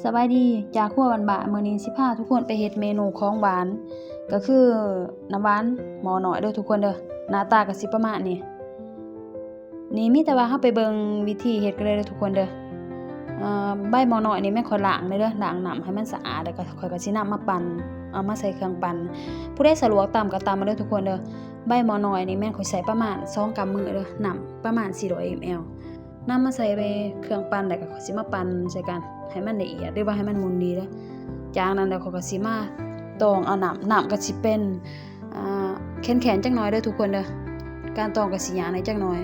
ສະບາຍດີ ຈາກຄົວບ້ານໆ ມື້ນີ້ຊິພາທຸກຄົນໄປເຮັດເມນູຂອງຫວານ ກໍຄືນ້ຳຫວານໝໍ້ນ້ອຍເດີທຸກຄົນເດີ. ໜ້າຕາກໍຊິປະມານນີ້. ນີ້ມີແຕ່ວ່າເຮົາໄປເບິ່ງວິທີເຮັດກັນເລີຍເດີທຸກຄົນເດີ. ເອີ ໃບໝໍ້ນ້ອຍນີ້ແມ່ນຂ້ອຍລ້າງເລີຍເດີ ລ້າງນ້ຳໃຫ້ມັນສະອາດ ແລ້ວກໍຂ້ອຍກໍຊິນຳມາປັ່ນ ເອົາມາໃສ່ເຄື່ອງປັ່ນ. ຜູ້ໃດສະດວກຕຳກໍຕຳເອົາເດີທຸກຄົນເດີ. ໃບໝໍ້ນ້ອຍນີ້ແມ່ນຂ້ອຍໃສ່ປະມານສອງກຳມືເດີ ນ້ຳປະມານສີ່ຮ້ອຍເອັມແອລ ນຳມາໃສ່ໄປເຄື່ອງປັ່ນ ແລ້ວກໍຂ້ອຍຊິມາປັ່ນໃສ່ກັນໃຫ້ມັນລະອຽດ ຫຼືວ່າໃຫ້ມັນໝຸ່ນດີເດີ. ຈາກນັ້ນແລ້ວຂ້ອຍກໍຊິມາຕອງເອົານ້ຳ ນ້ຳກໍຊິເປັນ ອ່າ ແຂນໆ ຈັກໜ່ອຍເດີທຸກຄົນເດີ. ການຕອງກໍຊິຍາກໜ້ອຍຈັກໜ່ອຍ.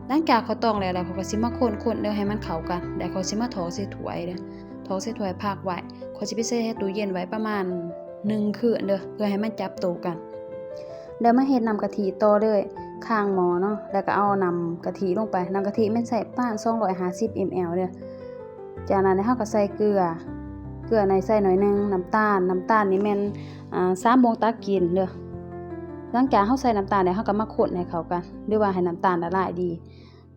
ຫຼັງຈາກຂ້ອຍຕອງແລ້ວ ແລ້ວຂ້ອຍກໍຊິມາຄົນໆ ເດີ ໃຫ້ມັນເຂົ້າກັນ ແລ້ວຂ້ອຍຊິມາຖອກໃສ່ຖ້ວຍເດີ ຖອກໃສ່ຖ້ວຍພັກໄວ້. ຂ້ອຍຊິໄປແຊ່ຕູ້ເຢັນໄວ້ປະມານໜຶ່ງຄືນເດີ ເພື່ອໃຫ້ມັນຈັບໂຕກັນ. ແລ້ວມາເຮັດນ້ຳກະທິຕໍ່ເລີຍ ຄາງໝໍ້ເນາະ ແລ້ວກໍເອົານ້ຳກະທິລົງໄປ. ນ້ຳກະທິແມ່ນໃສ່ປະມານສອງຮ້ອຍຫ້າສິບເອັມແອລເດີ. ຈາກນັ້ນເຮົາກໍໃສ່ເກືອ ເກືອໃນໃສ່ໜ້ອຍໜຶ່ງ ນ້ຳຕານ ນ້ຳຕານນີ້ແມ່ນ ອ່າ ສາມໂມງຕັກກິນເດີ. ຫຼັງຈາກເຮົາໃສ່ນ້ຳຕານແລ້ວ ເຮົາກໍມາຄົນໃຫ້ເຂົ້າກັນ ຫຼືວ່າໃຫ້ນ້ຳຕານລະລາຍດີ.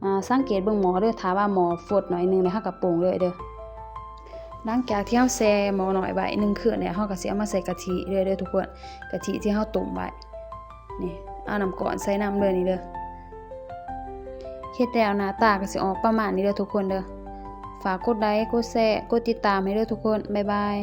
ອ່າ ສັງເກດເບິ່ງໝໍ້ເດີ ຖ້າວ່າໝໍ້ຟົດໜ້ອຍໜຶ່ງແລ້ວ ເຮົາກໍປົງເລີຍເດີ. ຫຼັງຈາກທີ່ເຮົາແຊ່ໝໍ້ນ້ອຍໄວ້ໜຶ່ງຄືນແລ້ວ ເຮົາກໍຊິເອົາມາໃສ່ກະທິເລີຍເດີທຸກຄົນ ກະທິທີ່ເຮົາຕົ້ມໄວ້. ນີ້ ເອົານ້ຳກ້ອນໃສ່ນຳເລີຍນີ້ເດີ. ເຮັດແລ້ວໜ້າຕາກໍຊິອອກປະມານນີ້ເດີທຸກຄົນເດີ. ຝາກກົດໄລ ກົດແຊ ກົດຕິດຕາມໃຫ້ເດີທຸກຄົນ. ບາຍບາຍ.